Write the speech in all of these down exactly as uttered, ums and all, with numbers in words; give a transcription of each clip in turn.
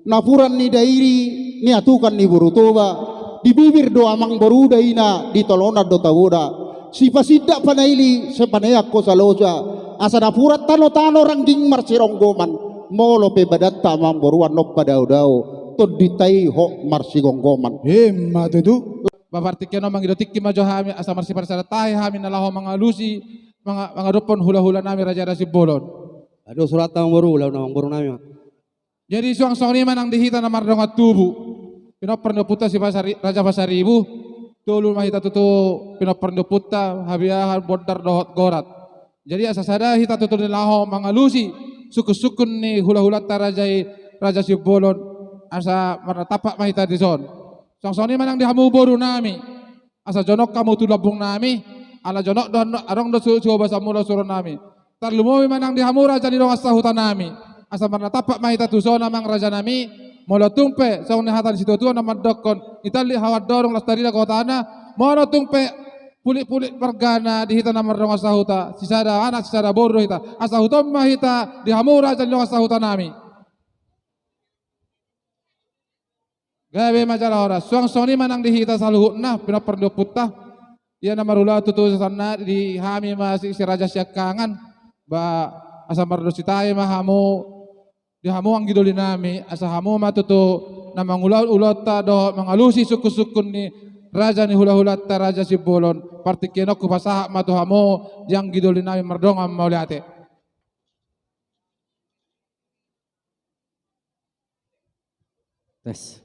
Napuran ni Dairi, niatukan ni boru Toba, di bibir do amangboru daina, di tolonan do taboda. Sipasindak panaili, sai paneang hosa loja. Asa napuran tanotano rangging marsironggoman, molo pe badanta amangboru annon padaodao, tondinta i hot marsigomgoman. Ima tutu. Ba partingkian on mangido tingki ma jo hami, asa marsiparsada tahi hami na laho mangalusi, manga-, mangadophon hulahulanami Raja Simbolon. Ado surat amangboru, ulaon amangborunami ma. Jadi suang songon i ma nang di hita na mardongan tubu. Pinompar ni ompunta si Pasari-, Raja Pasaribu, tolu ma hita tutu pinompar ni ompunta, Habiahan, Bondar dohot Gorat. Jadi asa sada hita tutu na laho mangalusi sungkunsungkun ni hulahulanta raja i, Raja Simbolon, asa marnatampak ma hita dison. Suang songon i ma nang di hamu borunami. Asa jonok hamu tu lambungnami, ala jonok do, adong do su-, suhobasan mula suronami. Tarlumobi ma nang di hamu raja ni dongan sahutanami. Asa marnatampak ma hita tuson amang rajanami, molo tung pe, songon ni hata ni situatua na mandokkon, itallik hau andorung las tarida kotana, molo tung pe, pulitpulit margana di hita na mardongan sahuta, sisada anak, sisada boru do hita. Asa huton ma hita, di hamu raja ni dongan sahutanami. Gabe ma jala horas. Suang songon i ma nang di hita saluhutna, pinompar ni ompunta. Ia na marulaon tutu sasanna di hami ma si, si raja siangkangan. Ba asa mardongan sitahi ma hamu, di hamu anggi dolinami, asa hamu ma tutu na mangulahon ulaonta dohot mangalusi sungkunsungkun ni raja ni hulahulanta Raja Simbolon. Partingkian on hupasahat ma tu hamu, di anggi dolinami, mardongan mauliate. Tes.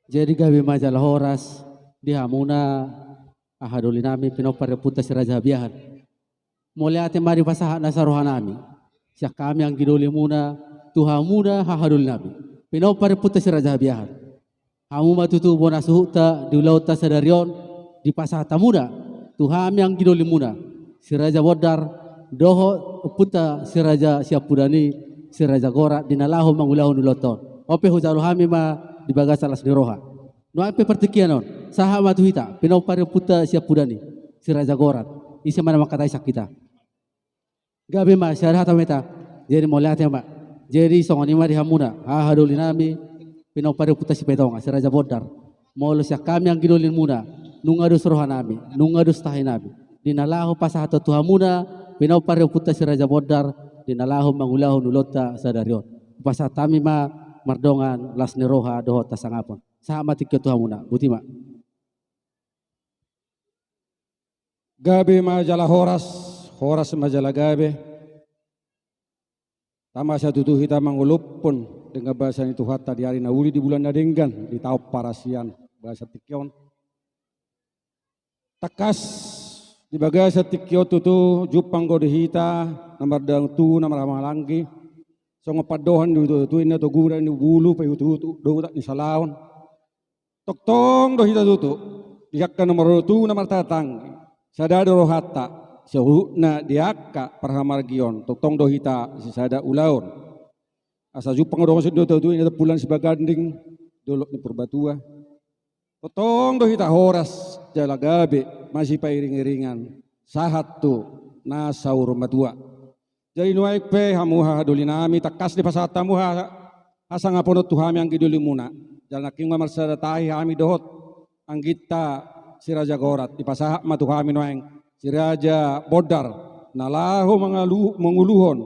Jadi gabe ma jala horas di hamuna, haha dolinami, pinompar ni ompunta si Raja Habiahan. Mauliate ma dipasahat nasa rohanami sian hami anggi dolimuna tu hamuna, haha dolinami, pinompar ni ompunta si Raja Habiahan. Hamu ma tutu bona suhutta di ulaonta sadari on, dipasahat hamuna tu hami anggi dolimuna, si Raja Bondar dohot ompunta si Raja Siampudan i, si Raja Gorat, di na laho mangulahon ulaonta on. On pe hujalo hami ma di bagasan las ni roha. Nuaeng pe partingkian on, sahat ma tu hita pinompar ni ompunta Siampudan i, si Raja Gorat. Ise ma na mangkatai sian hita? Gabe ma, sada hata ma hita. Jadi mauliate ma. Jadi songon i ma di hamuna, haha dolinami, pinompar ni ompunta si Paitonga, si Raja Bondar. Molo sian hami anggi dolimuna, nunga dos rohanami, nunga dos tahinami, di na laho pasahathon tu hamuna, pinompar ni ompunta si Raja Bondar, di na laho mangulahon ulaonta sadari on. Pasahat hami ma mardongan las ni roha dohot hasangapon. Sahat ma tingki on tu hamuna. Boti ma. Gabe ma jala horas, horas ma jala gabe. Tama sai tutu hita mangolophon denggan basa ni Tuhanta di ari na uli, di bulan na denggan, di taon parasian, bagasan tingki on. Tangkas di bagasan tingki on tutu jumpang do di hita na mardongan tubu, na marhahamaranggi. Songon pandohan ni natuatua, inna togu do uda ni bulu, paihutuhut do utak ni salaon. Tongtong do hita tutu di angka na mardongan tubu, na marhahamaranggi, sada do rohanta saluhutna di angka parhahamaranggion. Tongtong do hita sisada ulaon. Asa jumpang do songon natuatua, inna Tampubolon Sibaganding, dolok ni Purbatua. Tongtong do hita horas jala gabe, masipairingiringan sahat tu na saur matua. Jadi nuaeng pe hamu haha dolinami, tangkas dipasahat hamu ha-, hasangapon on tu hami anggi dolimuna. Jala nangkin ma marsada tahi hami dohot angginta si Raja Gorat, dipasahat ma tu hami nuaeng si Raja Bondar, na laho mangalu-, manguluhon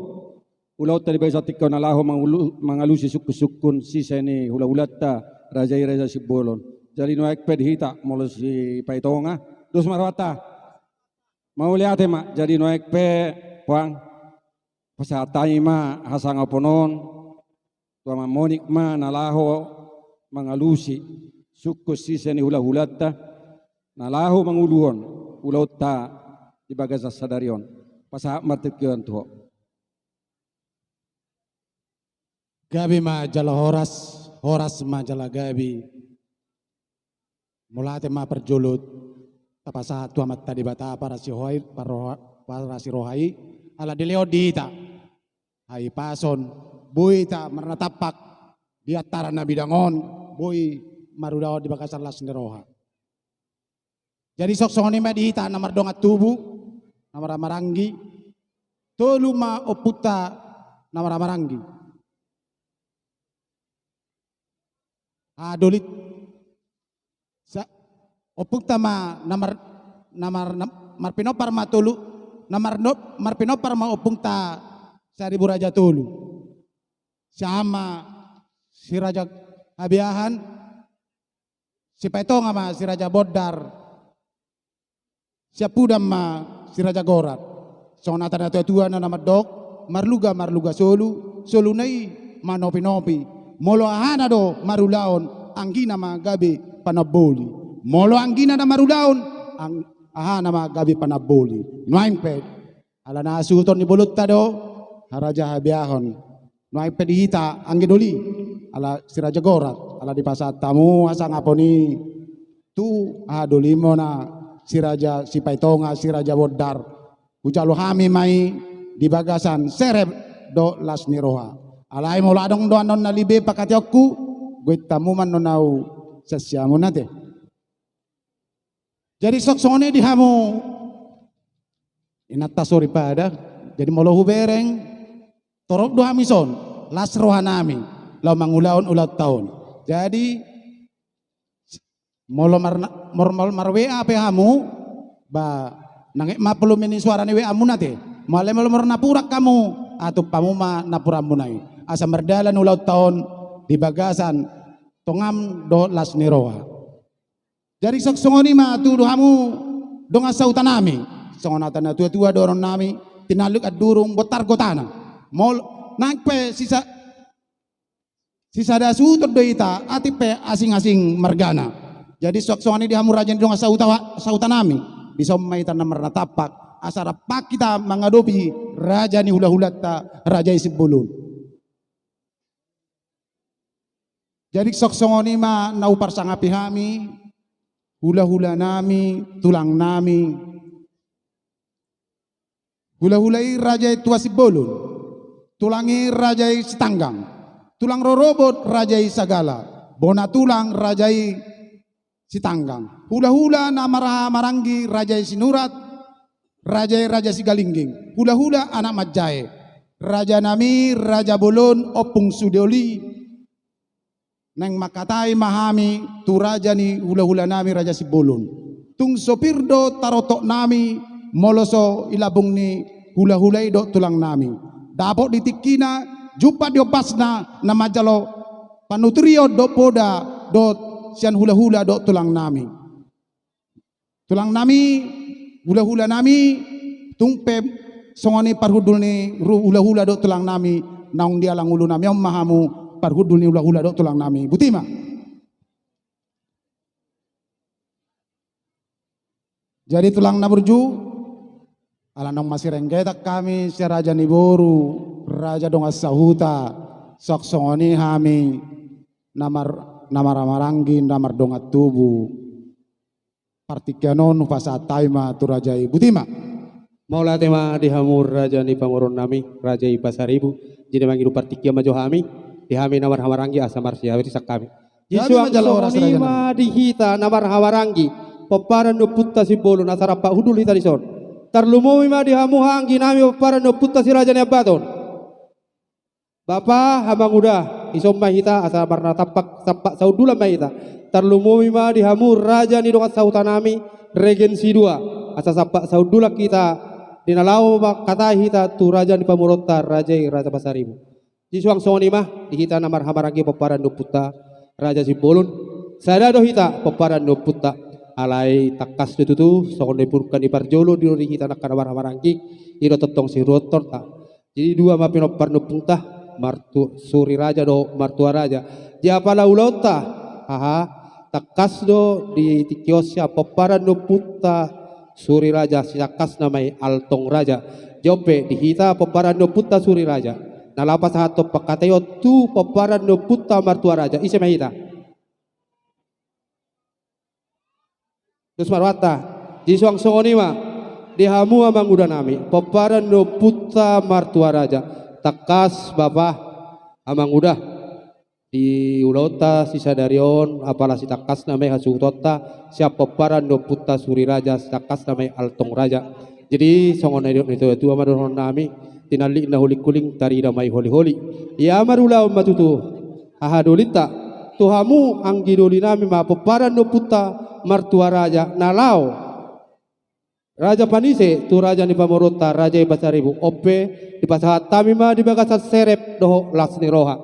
ulaonta di bagasan tingki on, na laho mangulu-, mangalusi sungkunsungkun sise ni hulahulanta raja i, Raja Simbolon. Jadi nuaeng pe di hita molo si Paitonga, dos ma rohanta. Mauliate ma. Jadi nuaeng pe, puang, pasahat hami ma hasangapon on tu amang Monik ma, na laho mangalusi sungkun sise ni hulahulanta, na laho manguluhon ulaonta di bagasan sadari on. Pasahat ma tingki on tu ho. Gabe ma jala horas, horas ma jala gabe. Mauliate ma parjolo tapasahat tu Amanta Debata parasiroha-, parroha-, parasiroha i, ala dilehon di hita hahipason, boi hita marnatampak di antara na bidang on, boi marulaon di bagasan las ni roha. Jadi songon i ma di hita na mardongan tubu, na marhahamaranggi, tolu ma ompunta na marhahamaranggi. Hadolit. Sa-, ompungta ma na mar-, na mar-, na, marpinompar ma tolu, na mar-, no-, marpinompar ma ompungta Saribu Raja Tolu. Siahaan ma si Raja Habeahan, Sipaitonga ma si Raja Bondar, siampudan ma si Raja Gorat. Songon hata ni natuatua na mandok, marluga, marluga solu, soluna i manopinopi. Molo hahana do marulaon, anggina ma gabe panamboli. Molo anggina na marulaon, ang-, hahana ma gabe panamboli. Nuaeng pe, ala na hasuhuton ni bolonta do, Raja Habeahan. Nuaeng pe di hita anggi doli, ala si Raja Gorat, ala dipasahat hamu hasangapon i tu hadolimuna si Raja Sipaitonga, si Raja Bondar. Hujalo hami ma i di bagasan serep dohot las ni roha. Alai molo adong do annon na libe pangkataionku, goit hamu ma annon ahu sian siamun ate. Jadi songon i di hamu inanta soripada. Jadi molo hubereng, torop do hami son, las rohanami laho mangulahon ulaonta on. Jadi molo mar-, mor-, mor-, mar-W A pe hamu, ba, nang ek ma volume ni suara ni W A muna ate. Molo, molo marnapuran hamu, atup hamu ma napuranmuna i. Asa mardalan ulaonta on di bagasan tongam dohot las ni roha. Jadi songon i ma tu hamu dongan sahutanami. Songon hata ni natuatua dohononnami, tinallik andurung bontar gotana. Molo nang pe sisa-, sisada suhut do hita, atik pe asing-asing margana. Jadi songon i di hamu raja ni dongan sahuta-, sahutanami. Dison ma hita na marnatampak, asa rap hita mangadopi raja ni hulahulanta, raja i Simbolon. Jadi songon i ma na huparsangapi hami, hulahulanami, tulangnami. Hulahula i raja i Tua Simbolon, tulang i raja i Sitanggang, tulang rorobot raja i Sagala, bona tulang raja i Sitanggang. Hulahula na marhahamaranggi raja i Sinurat, raja i raja Sigalingging. Hulahula anak manjae. Rajanami raja bolon ompung sude oli. Naeng mangkatai ma hami tu raja ni hulahulanami raja Simbolon. Tung so pir do tarotoknami molo so i lambung ni hulahula i dohot tulangnami. Dapot di tingkina, jumpa di ombasna na manjalo panuturion dohot poda dohot sian hulahula dohot tulangnami. Tulangnami, hulahulanami, tung pe songon i parhundul ni ru-, hulahula dohot tulangnami, naung di alang ulunami on ma hamu parhundul ni hulahula dohot tulangnami. Botima. Jadi tulang na burju, ala naung masirenggetan hami sian raja ni boru, raja dongan sahuta, songon i hami na mar-, na marhahamaranggi, na mardongan tubu. Partingkian on hupasahat hami ma tu raja i. Botima. Mauliate ma di hamu raja ni pamoruonnami, raja i Pasaribu. Jadi mangido partingkian ma jo hami, di hami na marhahamaranggi asa marsiawisan hami. Jadi songon i ma di hita na marhahamaranggi, pomparan ni ompunta Simbolon, asa rap hundul hita dison. Tarlumobi ma di hamu angginami pomparan ni ompunta si Raja Niambaton. Bapa, amanguda, dison ma hita asa marnatampak, sampak sahundulan ma hita. Tarlumobi ma di hamu raja ni dongan sahutanami, regen sidua, asa sampak sahundulan hita di na laho mangkatai hita tu raja ni pamoruonta, raja i raja Pasaribu. Jadi suang songon i ma di hita na marhahamaranggi pomparan ni ompunta raja Simbolon. Sada do hita pomparan ni ompunta. Alai tangkas do tutu songon na dipanungkun ni parjolo, didok di hita angka na marhahamaranggi, i do tongtong sihuruonta. Jadi dua ma pinompar ni ompunta, martu-, Suri Raja dohot Martua Raja. Di apala ulaonta, haha, tangkas do di tingki on sian pomparan ni ompunta Suri Raja, sitangkasna ma i Altong Raja. Jadi on pe di hita pomparan ni ompunta Suri Raja, na laho pasahathon pangkataion tu pomparan ni ompunta Martua Raja. Ise ma hita? Dos ma rohanta. Jadi suang songon i ma di hamu amangudanami, pomparan ni ompunta Martua Raja. Tangkas bapa, amanguda, di ulaonta sisadari on, apala sitangkasna ma i hasuhutonta sian pomparan ni ompunta Suri Raja, sitangkasna ma i Altong Raja. Jadi songon na nidok ni natuatua ma dohononnami, tinallik na hulinghuling, tarida ma i holiholi. Ia marulaon ma tutu hahadolinta. tu hamu anggi doli nami ma pomparan ni ompunta martua raja na laho raja panise tu raja ni pamoruonta raja i Pasaribu. On pe dipasahat hami ma di bagasan serep dohot las ni roha.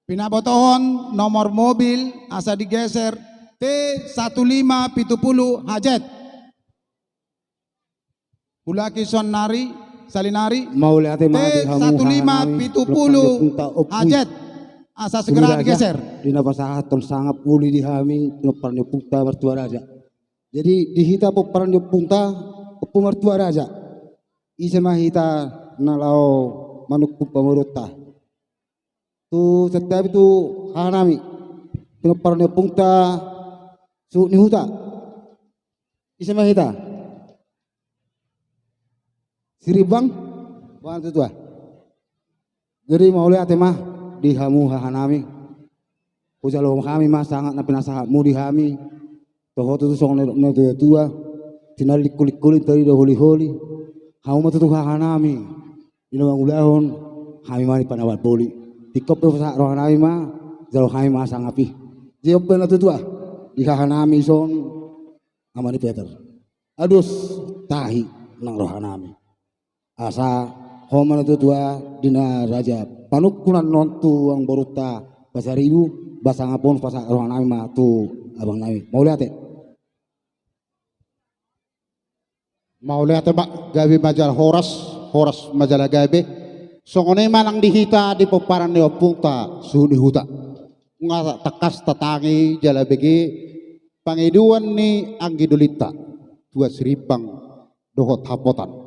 Pinabotohon nomor mobil asa digeser T satu lima pitu puluh H Z. Hulaki saonari, salinari. Mauliate ma di hamu haha nami, T satu lima pitu puluh H Z. Asa segera digeser. Di na pasahathon sangap uli di hami, pinompar ni ompunta martua raja. Jadi di hita pomparan ni ompunta, ompu martua raja. Ise ma hita na laho manungkun pamoruonta. Tu santabi tu haha nami, pinompar ni ompunta suhut ni huta. Ise ma hita? Sirimbang? Boha na tutu? Jadi mauliate ma di hamu haha nami. Hujalo hami ma sangap na pinasahatmu di hami. Toho tutu songon na didok ni natuatua, tinallik hulinghuling, tarida holiholi. Hamu ma tutu haha nami. Di na mangulahon, hami ma di panabat boli. Tingkos pe pasahat roha nami ma, jalo hami ma sangap i. Jadi on pe na tutu, di haha nami son, ama ni Peter. Ados, tahi nang roha nami. Asa ho ma na tutu di na raja panungkunan on tu amangborunta Pasaribu, ba sangap on pasahat roha nami ma tu abang nami. Mauliate. Mauliate ma, gabe ma jala horas, horas ma jala gabe. Songon i ma nang di hita di pomparan ni ompunta suhut ni huta. Nunga tangkas tatangi jala bege pangidoan ni anggi dolinta, tua Sirimbang dohot Hapotan.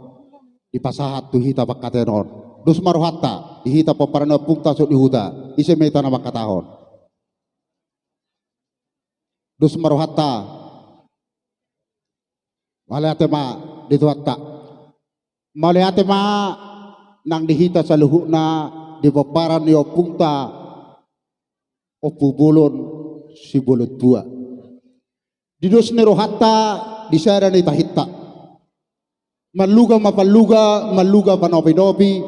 Dipasahat tu hita pangkataion on. Dos ma rohanta di hita pomparan ni ompunta suhut ni huta. Ise ma hita na mangkatahon? Dos ma rohanta. Mauliate ma di Tuhanta. Mauliate ma nang di hita saluhutna di pomparan ni ompunta Ompu Bolon Sibolon Tua. Di dos ni rohanta, di sada ni tahinta. Manluga ma panluga, manluga panopinopi,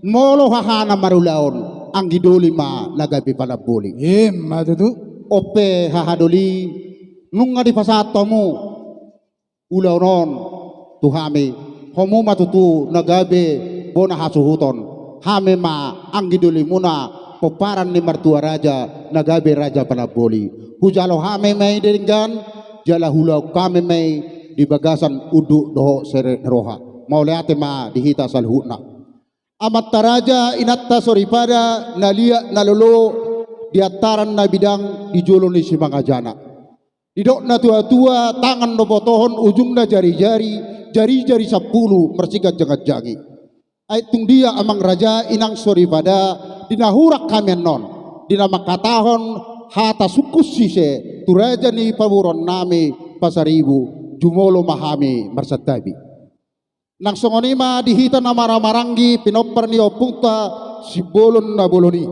molo hahana marulaon, anggi doli ma na gabe panamboli. Ima tutu. On pe haha doli, nunga dipasahat hamu ulaon on tu hami, hamu ma tutu na gabe bona hasuhuton. Hami ma anggi dolimuna, pomparan ni martua raja, na gabe raja panamboli. Hujalo hami ma i denggan, jala hulaon hami ma i di bagasan unduk dohot serep ni roha. Mauliate ma di hita saluhutna. Amanta raja, inanta soripada, na liat na lolo, di antaran na bidang, di jolo ni simangajana. Didok natuatua, tangan do botohon, ujungna jarijari, jarijari sampulu marsiganjangganjangi. Ai tung dia amang raja, inang soripada, di na hurang hami annon, di na mangkatahon hata sungkun sise tu raja ni pamoruon nami Pasaribu, jumolo ma hami marsantabi. Nang songon i ma di hita na marhahamaranggi, pinompar ni ompunta Sibolon na bolon i.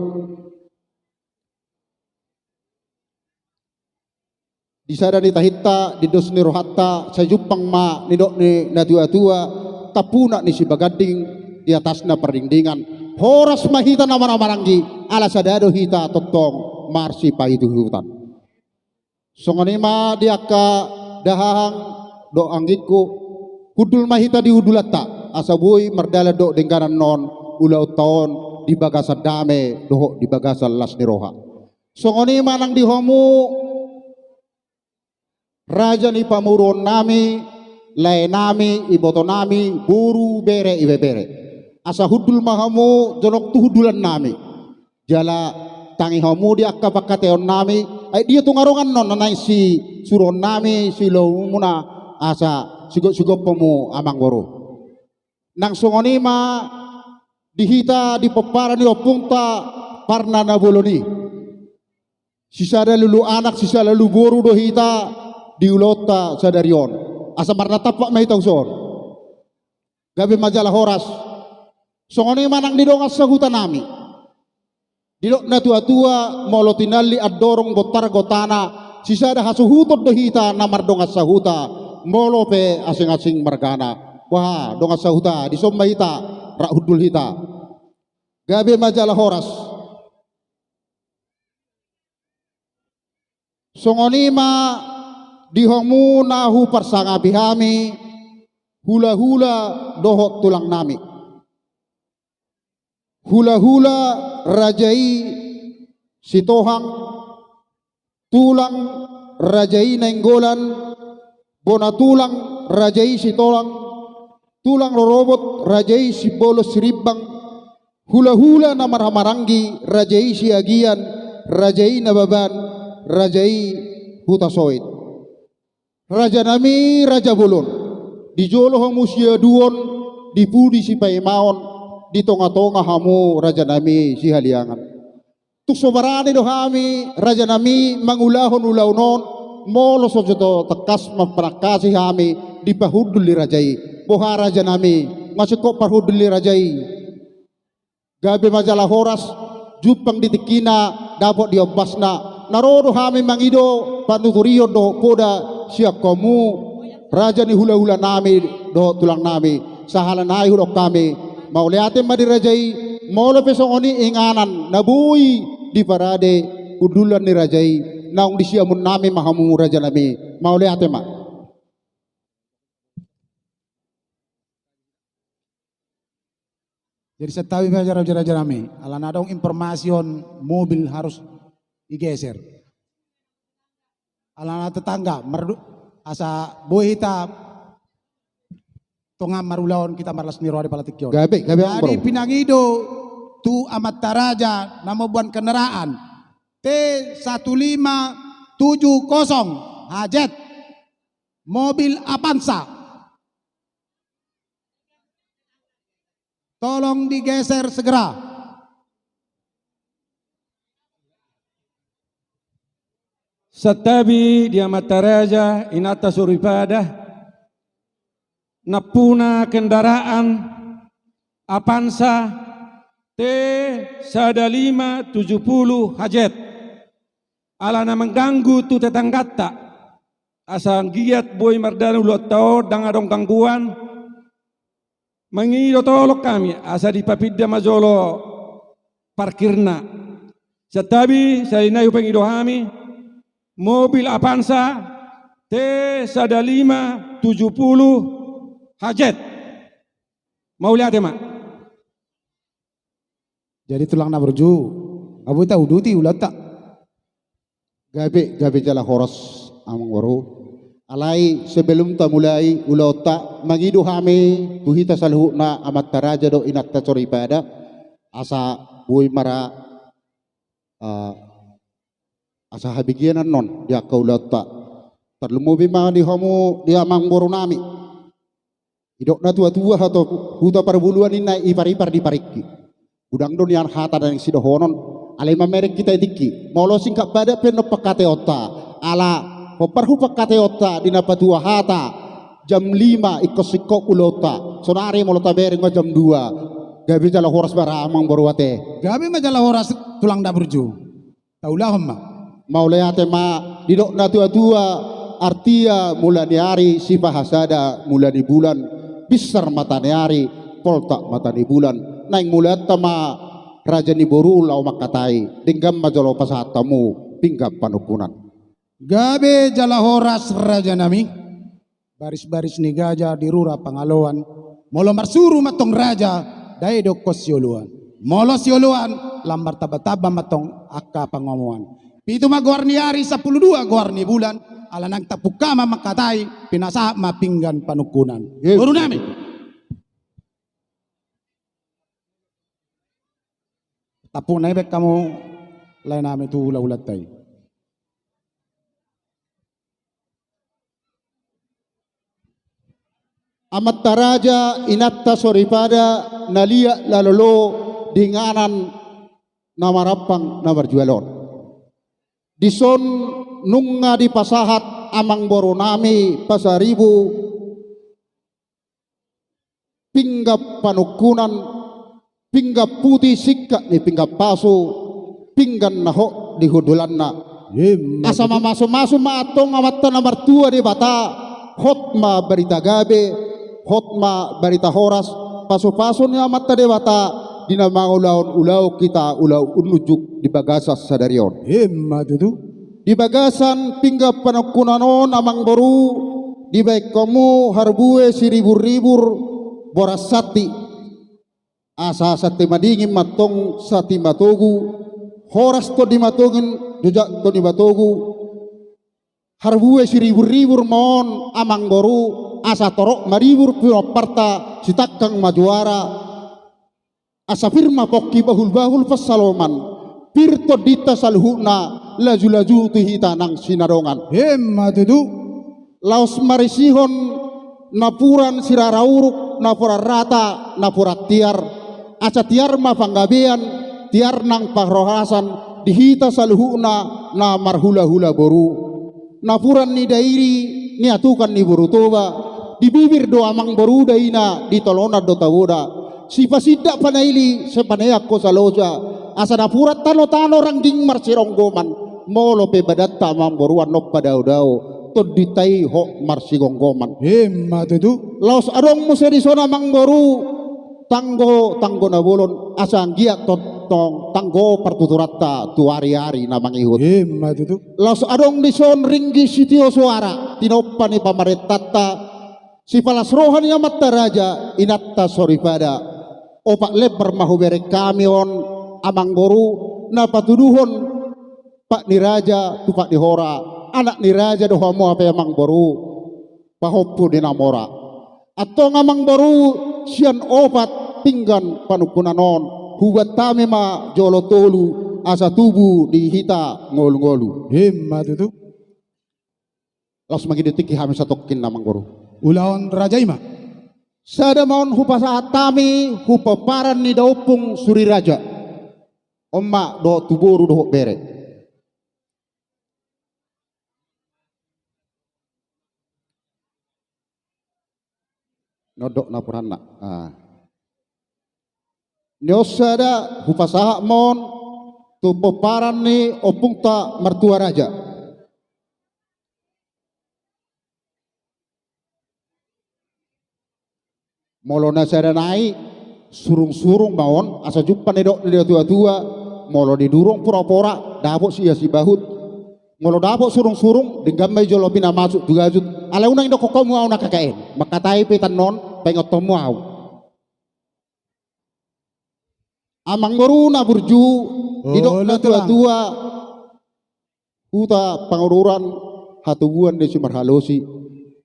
Di sada ni tahinta, di dos ni rohanta, sai jumpang ma nidok ni natuatua, tampunak ni sibaganding, di atasna pardingdingan. Horas ma hita na marhahamaranggi, ala sada do hita tongtong marsipaihutihut. Songon i ma di angka dahahang dohot anggingku, hundul ma hita di hundulanta, asa boi mardalan dohot dengganan on ulaonta on di bagasan dame dohot di bagasan las ni roha. Songon i ma nang di hamu raja ni pamoruon nami, lae nami, iboto nami, boru, bere, ibebere. Asa hundul ma hamu jonok tu hundulan nami. Jala tangi hamu di angka pangkataion nami, ai dia tung adong annon na naeng sisuruon nami, siulaonmuna, asa sigopsigop hamu amangboru. Nang songon i ma di hita di pomparan ni ompunta Parna na bolon i. Sisada lulu anak, sisada lulu boru do hita di ulaonta sadari on. Asa marnatampak ma hita tuson. Gabe ma jala horas. Songon i ma nang di dongan sahuta nami. Didok natuatua, molo tinallik andorong bontar gotana, sisada hasuhuton do hita na mardongan sahuta, molo pe asing-asing margana. Wah, dongan sahuta, dison ma hita, rap hundul hita. Gabe ma jala horas. Songon i ma di hamu na huparsangapi hami, hulahula dohot tulangnami. Hulahula raja i Sitohang, tulang raja i Nainggolan, bona tulang raja i Sitohang, tulang rorobot raja i Simbolon Sirimbang, hulahula na marhahamaranggi raja i Siagian, raja i Nababan, raja i Hutasoit. Rajanami raja bolon, di jolo hamu siaduon, di pudi sipaimaon, di tongatonga hamu rajanami sihaliangan. Tung so barani do hami rajanami mangulahon ulaon on, molo so jolo tangkas mampanangkasi hami di pahundul ni raja i. Boha rajanami, nga singkop parhundul ni raja i? Gabe ma jala horas, jumpang di tingkina, dapot di ombasna. Na ro do hami mangido panuturion dohot poda sian hamu, raja ni hulahulanami dohot tulangnami. Sahala nai hudok hami, mauliate ma di raja i. Molo pe songon i inganan na boi diparade hundulan ni raja i, naung disiamunnami ma hamu rajanami. Mauliate ma. Jadi santabi ma raja-rajanami, alana adong informasi on mobil harus digeser. Alana tetangga, merdu-, asa boi hita tonga marulaon hita marlas ni roha di pala tingki on. Gabe, gabe. Jadi amang bro, pinangido tu amanta raja na mamboan kendaraan T satu lima tujuh kosong H Z, mobil Avanza. Tolong digeser segera. Santabi di amanta raja, inanta soripada, nampuna kendaraan Avanza T sada lima tujuh puluh H Z. Alana mengganggu tu tetangganta. Asa anggiat boi mardalan ulaonta on, ndang adong gangguan. Mangido tolong hami, asa dipapinda ma jolo parkirna. Santabi, sahali nai hupangido hami, mobil Avanza T sada lima tujuh puluh H Z. Mauliate ma. Jadi tulang na burju, nga boi tauduti ulaonta. Gabe, gabe jala horas, amang boru. Alai sebelum tamulai ulaonta, mangido hami tu hita saluhutna, amanta raja dohot inanta soripada, asa boi ma ra, eh, asa habigenan on di angka ulaonta. Tarlumobi ma di hamu, di amang borunami. Didok na tua-tua, hato huta parbuluan ninna, ipar-ipar di paringki. Godang do nian hata naeng sidohonon, alai mamereng hita i tingki. Molo singkat padat pe annon pangkataionta, ala hombar hu pangkataionta di na patua hata, jam lima ingkon singkop ulaonta. Sonari molo tabereng ma jam dua. Gabe jala horas ma ra, amang boru, ate. Gabe ma jala horas, tulang na burju. Taulahon ma. Mauliate ma. Didok na tua-tua, artia mula ni ari, sipahasada mula ni bulan, binsar mata ni ari, poltak mata ni bulan. Naeng mauliate ma, raja ni boru, laho mangkatai, denggan ma jolo pasahat hamu pinggan panungkunan. Gabe jala horas, rajanami. Baris-baris ni gaja di rura pangaloan. Molo marsuru mantong raja, dae dokkon sioloan. Molo sioloan, lam martamba-tamba mantong angka pangomoan. Pitu ma goar ni ari, sampulu dua goar ni bulan, ala naeng tampuk ma mangkatai, pinasahat ma pinggan panungkunan. Borunami. Tampuk nai baen hamu, laenami, tu hula-hulanta i. Amanta raja, inanta soripada, na liat na lolo di inganan na marampang na marjual on. Dison nunga dipasahat amang borunami Pasaribu pinggan panungkunan, pinggan puti singkat ni pinggan pasu, pinggan na hot di hundulanna. Asa mamasu-masu ma antong Amanta na martua Debata, hot ma barita gabe, hot ma barita horas, pasu-pasu ni Amanta Debata, di na mangulahon ulaon hita, ulaon unjuk di bagasan sadari on. Ima tutu. Di bagasan pinggan panungkunan on, amangboru, dibaen hamu harbue siribur-ribur boras santi. Asa santi madingin ma antong santi matogu, horas tondi madingin, jojak tondi matogu. Harbue siribur-ribur ma on, amangboru, asa torop maribur pinomparta, sitangkang ma juara. Asa pir ma pongki, bahul-bahul pansalongan, pir tondinta saluhutna, laju-laju tu hita nang sinadongan. Emma tutu. Laos marisihon napuran sirara uruk, napuran rata, napuran tiar. Asa tiar ma panggabean, tiar nang parhorasan, di hita saluhutna na marhula-hula boru. Napuran ni Dairi, niatukan ni boru Toba, di bibir do amangboru daina, di tolonan do taboda. Sipasindak panaili, sai paneang hosa loja, asa napuran tano-tano rangging marsironggoman, molo pe badanta amangboru annon padao-dao, tondinta i hot marsigomgoman. Emma tutu. Laos adong muse dison amangboru, tanggo, tanggo na bolon, asa anggiat tongtong tanggo partuturanta tu ari-ari na mangihut. Emma tutu. Laos adong dison ringgit sitio soara, tinompa ni pamarentanta, sipalas roha ni amanta raja, inanta soripada. Opat lembar ma hubereng hami on, amangboru, na patuduhon pat ni raja tu pat ni hora, anak ni raja do hamu hape amangboru, pahompu ni na mora. Antong amangboru, sian opat pinggan panungkunan on, hubuat hami ma jolo tolu, asa tubu di hita ngolu-ngolu. Emma tutu. Laos mangido tingki hami satongkin amangboru. Ulaon raja i ma. Sada ma on hupasahat hami, hu pomparan ni daompung suri raja. On ma dohot tu boru dohot bere. Nondok napuranna. Ah. Ni on sada hupasahat ma on tu pomparan ni ompungta martua raja. Molo na sada nai, surung-surung ma on, asa jumpang ni dok ni natua-tua, molo di durung pora-pora, dapot sia sibahut. Molo dapot surung-surung, denggan ma i jolo pinamasuk tu gajut. Alai unang idokkon hamu au na kakaen, mangkatai pe tannon, paingothonmu au. Amangboru na burju, didok na tua-tua, huta Pangururan, hatubuan ni si Marhalosi.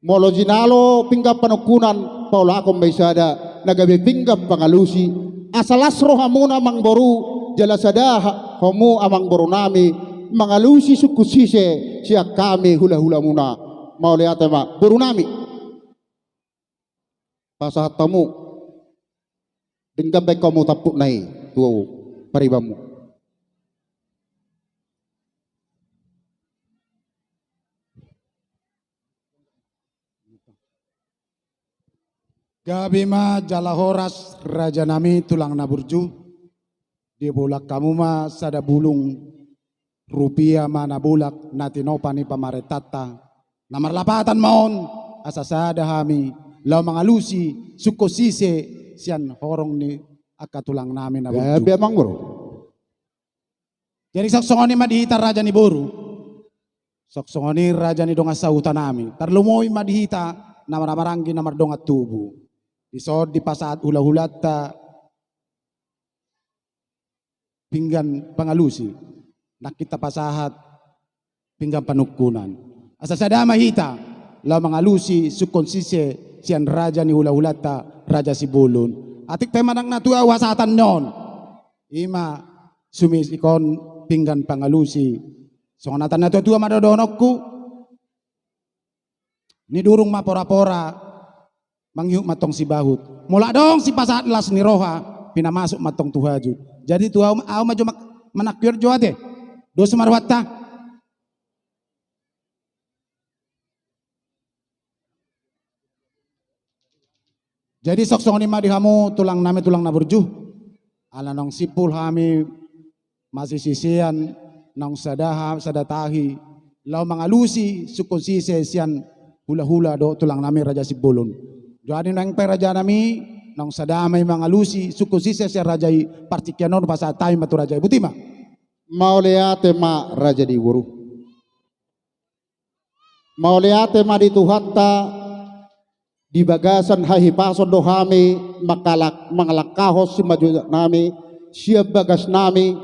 Molo jinalo pinggan panungkunan, paulakon ma i sada, na gabe pinggan pangalusi. Asa las rohamuna amangboru, jala sada ha-, hamu amangboru nami, mangalusi sungkun sise, sian hami hula-hulamuna. Mauliate ma, boru nami. Pasahat hamu. Denggan baen hamu tampukna i tu paribanmu. Gabe ma jala horas raja nami tulang na burju. Dibolak hamu ma sada bulung rupia ma na bolak na tinompa ni pamarentanta. Na marlapatan ma on, asa sada hami, laho mangalusi sungkun sise sian horong ni angka tulang nami na burju. Gabe amangboru. Jadi songon i ma di hita raja ni boru. Songon i raja ni dongan sahuta nami. Tarlumobi ma di hita na marhaha-maranggi na mardongan tubu. Dison dipasahat hula-hulanta pinggan pangalusi, nangkin tapasahat pinggan panungkunan. Asa sada ma hita laho mangalusi sungkun sise sian raja ni hula-hulanta Raja Sibolon. Atik pe manang na tua hupasahat on. I ma sumis ikon pinggan pangalusi. Songon hata ni natua-tua ma dohononku. Ni durung ma pora-pora, mangihut ma antong sibahut. Molo adong sipasahat las ni roha, pinamasuk ma antong tu hajut. Jadi tu au, au ma jo mak-, manangkion jo ate. Dos ma rohanta. Jadi songon i ma di hamu tulang nami tulang na burju. Ala naung simpul hami masisisean, naung sada ha-, sada tahi, laho mangalusi sungkun sise sian hula-hula dohot tulang nami Raja Sibolon. Jadi naeng pe raja nami, naung sada ma i mangalusi sungkun sise sian raja i, partingkian on pasahat hami ma tu raja i. Boti ma. Mauliate ma raja ni boru. Mauliate ma di Tuhanta, di bagasan hahipason do hami mangkalak-, mangalangkahon simanjujungan nami, sian bagas nami,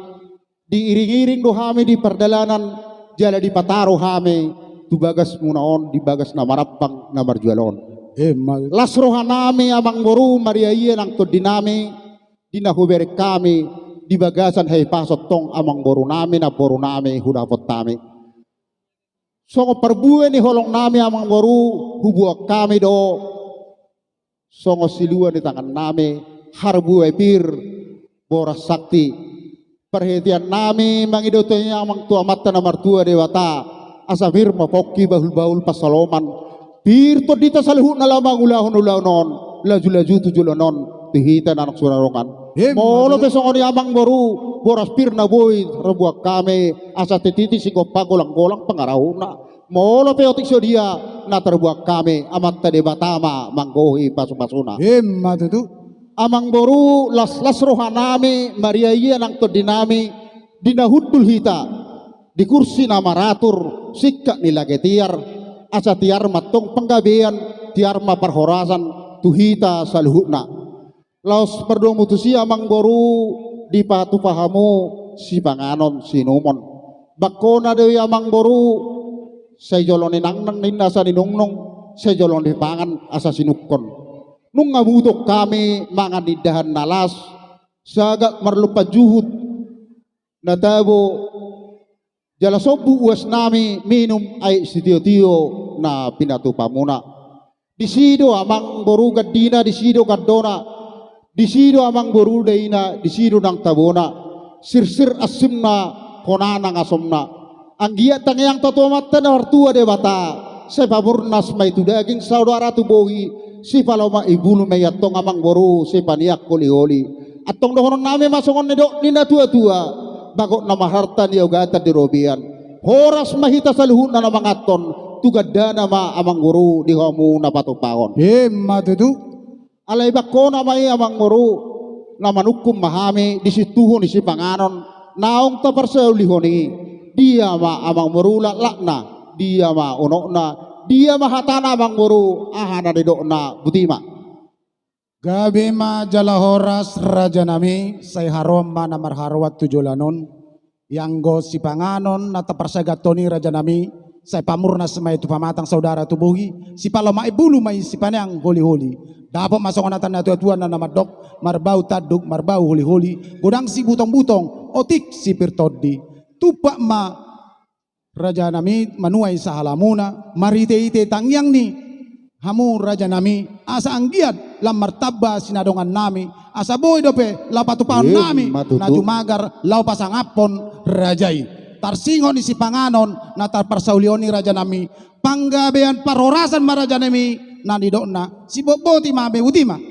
diiring-iring do hami di pardalanan, jala dipataru hami tu bagasmuna on, di bagas na marampang na marjual on. Emma. Las roha nami amangboru, maria-ia nang tondi nami, di na hubereng hami, di bagasan hahipason tong amangboru nami, namboru nami, hudapot hami. Songon parbue ni holong nami amangboru, huboan hami do songon silua ni tangan nami, harbue pir, boras sakti. Parhitean nami mangido tu i amang tu Amanta na martua Debata, asa pir ma pongki bahul-bahul pansalongan, pir tondita saluhutna laho mangulahon ulaon on, laju-laju tu joloan on, tu hita na nunga sinarongan. Emma tutu. Molo pe songon i amangboru, boras pir na boi tarbuat hami, asa titi sigompa golang-golang pangarahutna. Molo pe otik so dia na tarbuat hami, Amanta Debata ma manggohi pasu-pasuna. Emma tutu. Amangboru, las-las roha nami, maria-ia nang tondi nami, di na hundul hita di kursi na maratur, singkat ni lage tiar, asa tiar ma tong panggabean, tiar ma parhorasan tu hita saluhutna. Laos pardomu tusi amangboru, dipatupa hamu sipanganon siinumon. Bangkona do i amangboru, sai jolo ninangnang ninna asa ninungnung, sai jolo nipangan asa sinungkon. Nunga mutong hami mangan indahan na las, sagat marlompan juhut na tabo, jala sombu uas nami minum aek sitio-tio na pinatupamuna. Disi do amangboru gandina, disi do gandona, disi do amangboru daina, disi do nang tabona, sirsir ansimna, hona nang asomna. Anggiat tangiangta tu Amanta na martua Debata, sai pamurnas ma i tu daging, saudara tu bohi, sipalomak i bulu ma i antong amangboru, sipaneang holi-holi. Antong dohonon nami ma songon nidok ni na tua-tua, bagot na marhalta niogatan di robean. Horas ma hita saluhutna na manganhon, tu gandana ma amangboru di hamu na patupahon. Emma tutu. Alai bangkona ma i amangboru, na manungkun ma hami di sintuhu ni sipanganon naung taparsaulihon i. Dia ma amangboru laklakna, dia ma unokna, dia ma hatana amangboru, aha na nidokna, botima. Gabe ma jala horas rajanami, sai haroan ma na marharoan tu joloan on. Ianggo sipanganon na taparsagatton i rajanami, sai pamurnas ma i tu pamatang saudara tu bohi, sipalomak i bulu ma i sipaneang holi-holi. Dapot ma songon hata ni na tua-tua na mandok, marbau tanduk, marbau holi-holi, godang sibutong-butong, otik sipir tondi. Tumpak ma rajanami manuai sahalamuna, marhite-hite tangiang ni hamu rajanami, asa anggiat lam martamba sinadongannami, asa boi dope laho patupahon nami, emma tutu, na jumagar laho pasangaphon raja i. Tarsingot ni sipanganon na taparsaulihon i rajanami, panggabean parhorasan ma rajanami, na nidokna, sibotboti ma hamu, botima.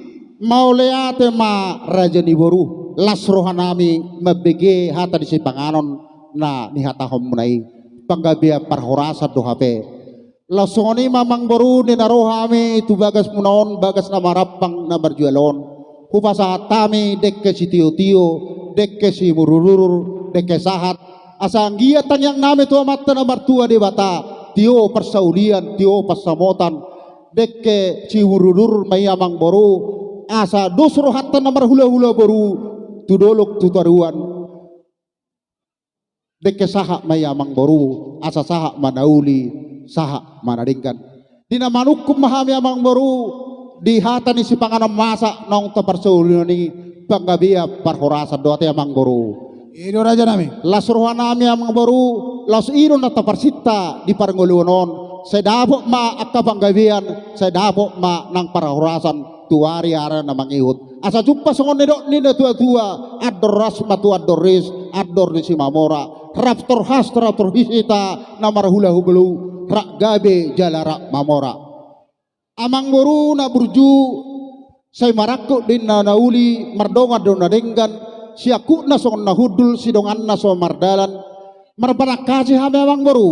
Mauliate ma raja ni boru, las rohanami mambege hata ni sipanganon na nihatahonmuna i, panggabean parhorasan do hape. Laos songon i ma amangboru, ninna rohami tu bagasmuna on, bagas na marampang na marjual on. Hupasahat hami dengke sitio-tio, dengke simudur-udur, dengke sahat. Asa anggiat tangiangnami tu Amanta na martua Debata, tio parsaulian, tio pansamotan, dengke simudur-udur ma i amangboru, asa dos rohanta na marhula-hula boru, tu dolok tu toruan. Dengke sahat ma i amangboru, asa sahat ma na uli, sahat ma na denggan. Di na manungkun ma hami amangboru, di hata ni sipanganon masak naung taparsaulihon i, panggabean parhorasan do ate amangboru. I do rajanami. Las rohanami amangboru, laos i do na taparsinta di parngoluon on, sai dapot ma angka panggabean, sai dapot ma nang parhorasan, tu ari-ari na mangihut. Asa jumpa songon nidok ni na tua-tua, andor ras ma tu andor ris, andor ni Simamora, rap torhas, rap torhis hita, na marhula-hula boru, rap gabe jala rap mamora. Amangboru na burju, sai marangkup do inna na uli, mardongan do na denggan, siangkupna songon na hundul, sidonganna songon mardalan, marpanangkasi hami amangboru,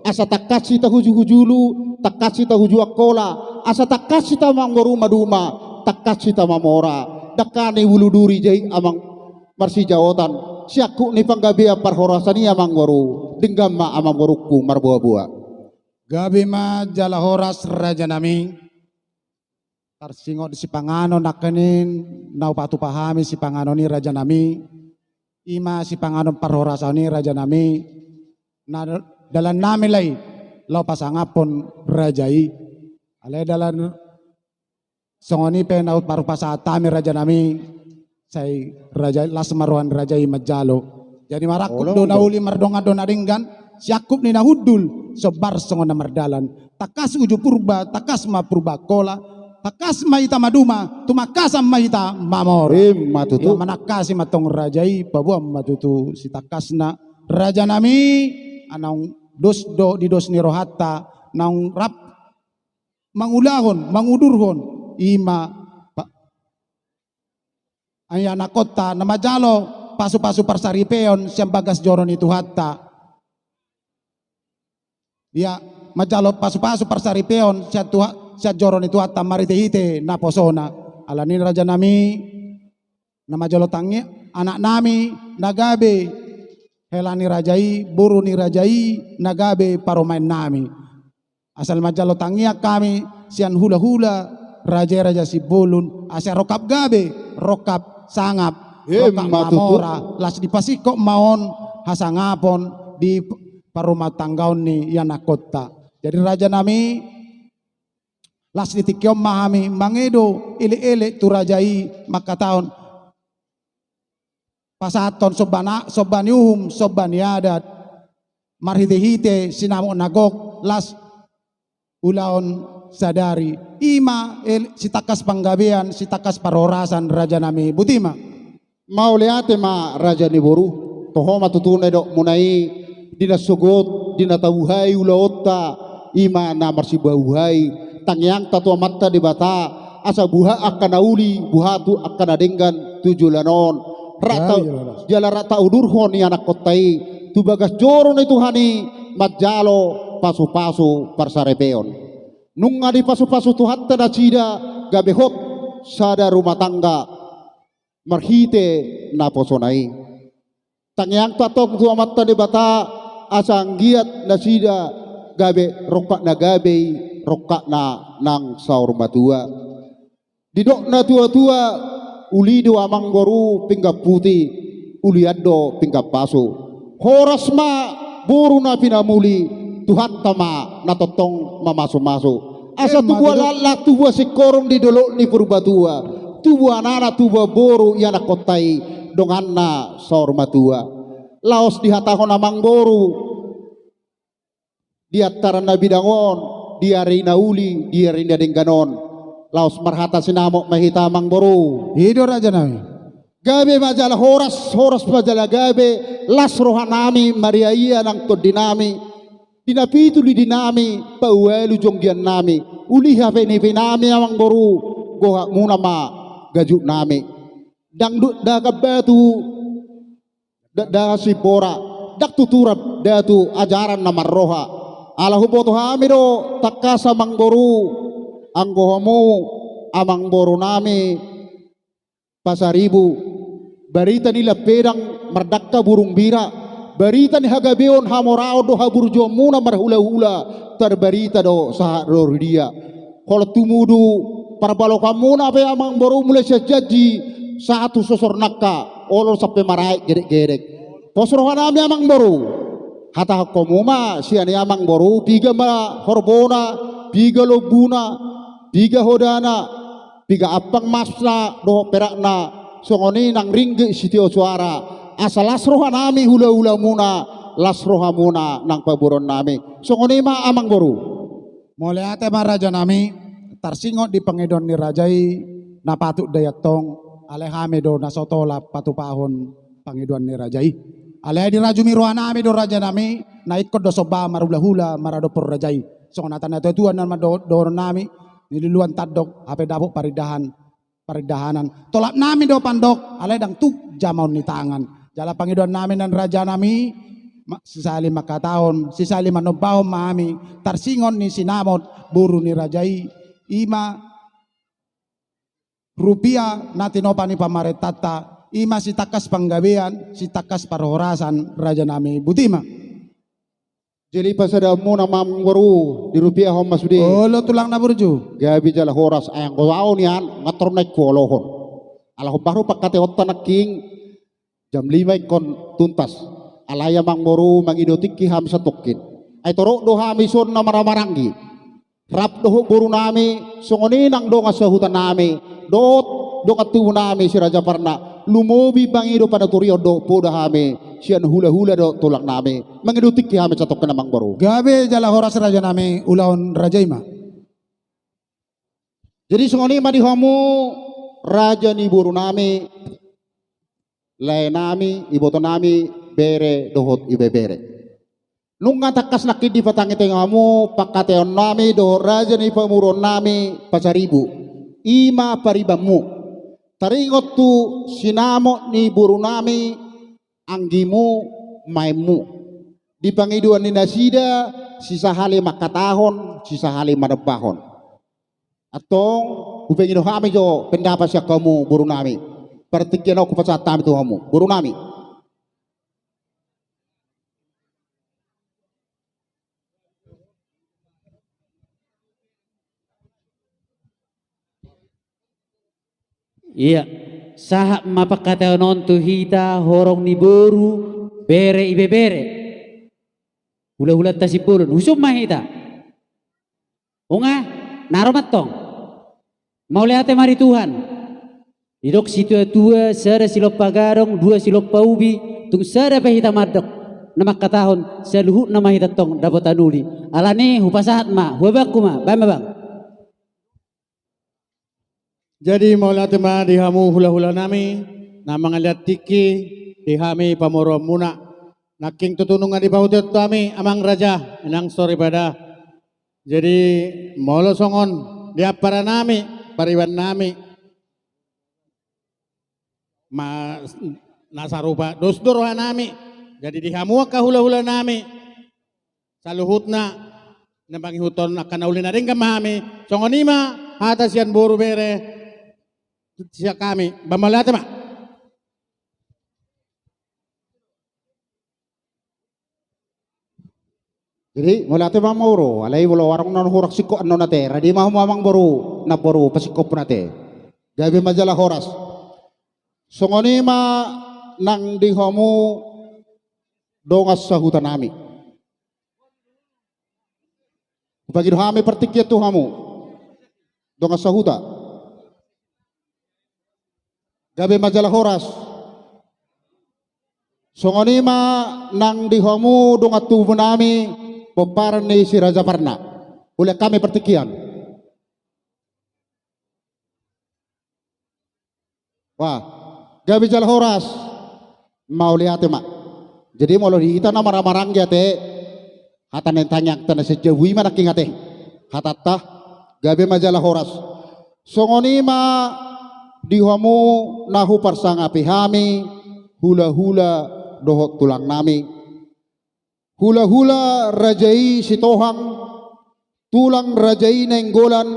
asa tangkas hita huju-hujulu, tangkas hita huju Angkola, asa tangkas hita amangboru maduma, tangkas hita mamora, dangka ni bulu duri jait amang marsijaotan, siangkup ni panggabean parhorasan i amangboru, denggan ma amangborungku marboa-boa. Gabe ma jala horas, rajanami. Tarsingot di sipanganon nangkaning na hupatupa hami sipanganon i, rajanami. I ma sipanganon parhorasan i, rajanami. Na dalannami laho pasangaphon raja i. Alai dalan songon i pe na parupasahat hami, rajanami, sai raja, las ma roha ni raja i manjalo. Jadi marangkup do na uli, mardongan do na denggan, siangkup ni na hundul, sombar songon na mardalan. Tangkas uju Purba, tangkas ma Purba Angkola, tangkas ma hita maduma, tumangkasan ma hita mamora. Ima tutu. Ia manangkasi ma antong raja i, paboa ma tutu sitangkasna, rajanami. Naung dos do di dos ni rohanta, naung rap mangulahon, mangudurhon, ima pa-, ai anakhonta na manjalo pasupasu parsaripeon sian bagas joro ni Tuhanta. Ia manjalo pasupasu parsaripeon sian Tuha-, sian joro ni Tuhanta marhitehite naposona. Alani, rajanami, na manjalo tangi-, anaknami na gabe hela ni raja i, boru ni raja i na gabe parumaennami. Asal manjalo tangiang hami sian hulahula raja i, Raja Simbolon, asa rongkap gabe, rongkap sangap, rongkap mamora, las dipasingkop ma on hasangapon di parumatanggaon ni ianakhonta. Jadi, rajanami, las di tingki on ma hami mangido elek-elek tu raja i, mangkatahon pasahathon somba na-, somba ni uhum, somba ni adat, marhitehite sinamot na gok, las ulaon sadari. Ima el-, sitangkas panggabean, sitangkas parhorasan, rajanami. Boti ma. Mauliate ma, raja ni boru. Toho ma tutu na nidokmuna i, di na sogot, di na tabuhai ulaonta, ima na marsibuhabuhai. Tangiangta tu Amanta Debata, asa buha angka na uli, buha tu angka na denggan tu joloan on. Rata, jala rata udurhon ianakhonta i tu bagas joro ni Tuhan i, manjalo pasupasu parsaripeon. Nunga dipasupasu Tuhanta nasida, gabe hot sada rumah tangga marhite naposona i. Tangiangta antong tu Amanta Debata, asa anggiat nasida gabe rongkap na gabe i, rongkap na nang saur matua. Didok na tuatua, uli do, amangboru, pinggan puti, ulian do pinggan pasu. Horas ma boru na pinamuli, Tuhanta ma na tongtong mamasumasu. Asa tubuan laklak, tubuan singkoru di dolok ni Purbatua, tubuan anak, tubuan boru ianakhonta i, donganna saur matua. Laos dihatahon, amangboru, di antaran na bidang on, di ari na uli, di ari na denggan on, laos marhata sinamot ma hita, amangboru. I do, rajanami. Gabe ma jala horas, horas ma jala gabe, las rohanami, marria ia nang tondinami, di na pitu lidinami, paualu jonggiannami, uli hapenipenami, amangboru, gohatmuna ma gajutnami. Ndang du-, dakdanak batu, dakdanak simbora, ndang tuturan datu ajaran na marroha. Ala huboto hami do tangkas, amangboru, anggo hamu amangborunami Pasaribu, barita ni lampedang mardangka burung bira, barita ni hagabeon, hamoraon dohot haburjuonmuna marhulahula, tarbarita do sahat ro di dia. Holan tumudu parbalokanmuna pe, amangboru, mulai sian janji sahat tu sosor nangka, olo sampe maraek gedekgedek. Pos rohanami, amangboru. Hatahon hamu ma sian i, amangboru, piga ma horbona, piga lombuna, piga hodana, piga ampang masna dohot perakna, songon i nang ringgit sitio suara. Asa las rohanami hulahulamuna, las rohamuna nang paboaonnami. Songon i ma, amangboru. Mauliate ma, rajanami, tarsingot di pangidoan ni raja i, na patut do i antong, alai hami do na so tolap patupahon pangidoan ni raja i. Alai dirajumi rohanami do, rajanami, na ingkon do somba marhulahula maradophon raja i. Songon hata ni natuatua na mandok, dohononnami, niluluan tandok, hape dapot parindahan, parindahanan. Tolapnami do pandok, alai ndang tuk jamaon ni tangan. Jala pangidoannami nang, rajanami, ma-, sisali mangkatahon, sisali manombahon ma hami, tarsingot ni sinamot boru ni raja i, i ma rupia na tinopa ni pamarentanta, i ma sitangkas panggabean, sitangkas parhorasan, rajanami. Boti ma. Jadi pasadaonmuna ma amangboru, dirupiahon ma sude. Olo tulang na burju. Gabe jala horas, ai anggo au nian nga torop naeng huolohon. Ala hombar do pangkataionta nangkin, jam lima ingkon tuntas. Alai amangboru, mangido tingki hami satongkin. Ai torop do hami son na marhahamaranggi. Rap dohot borunami, songon i nang dongan sahutanami, dohot dongan tubunami si Raja Parna, lumobi mangido panuturion dohot poda hami, sian hulahula dohot tulangnami, mangido tingki hami satongkin amangboru. Gabe jala horas rajanami, ulaon raja i ma. Jadi songon i ma di hamu raja ni borunami, laenami, ibotonami, bere dohot ibebere. Nunga tangkas nangkin dipatangitangi hamu pangkataionami dohot raja ni pamoruonnami Pasaribu. I ma paribanmu. Taringot tu sinamot ni borunami, anggimu, maenmu. Di pangidoan ni nasida, sisahali mangkatahon, sisahali manambahon. Antong, hupangido hami jo pendapat sian hamu borunami. Partingkian on hupasahat hami tu hamu borunami. Ia, sahat ma pangkataion on tu hita horong ni boru, bere, ibebere, hulahulanta Simbolon, husung ma hita. Unga, na ro ma antong. Mauliate ma di Tuhan. Didok situatua, sada silompa gadong, dua silompa ubi, tung sada pe hita mandok. Na mangkatahon, saluhutna ma hita antong dapotan uli. Alani, hupasahat ma, huabangku ma, baen ma bang. Jadi mauliate ma di hamu hulahulanami, na mangalean tingki di hami pamoruonmuna. Nangkin tutu nunga dipahutihon tu hami amang raja, inang soripada. Jadi molo songon di amparanami, paribannami, ma-, na sarupa dos do rohanami. Jadi di hamu angka hulahulanami, saluhutna na mangihuthon angka na uli na denggan ma hami. Songon i ma hata sian boru, bere, sian hami. Ba mauliate ma. Jadi mauliate ma amangboru, alai molo adong na hurang singkop annon ate, rade ma hamu amangboru, namboru, pasingkop annon ate. Gabe ma jala horas. Songon i ma nang di hamu dongan sahutanami. Hupangido hami partingkian tu hamu dongan sahuta. Gabe ma jala horas. Songon i ma nang di hamu dongan tubunami, pomparan ni si Raja Parna. Ulaon hami partingkian. Wah, gabe jala horas. Mauliate ma. Jadi molo di hita na marhahamaranggi ate, hata ni tangiangta na sian jabu i ma nangkin ate. Hatanta, gabe ma jala horas. Songon i ma di hamu na huparsangapi hami, hulahula dohot tulangnami. Hulahula raja i Sitohang, tulang raja i Nainggolan,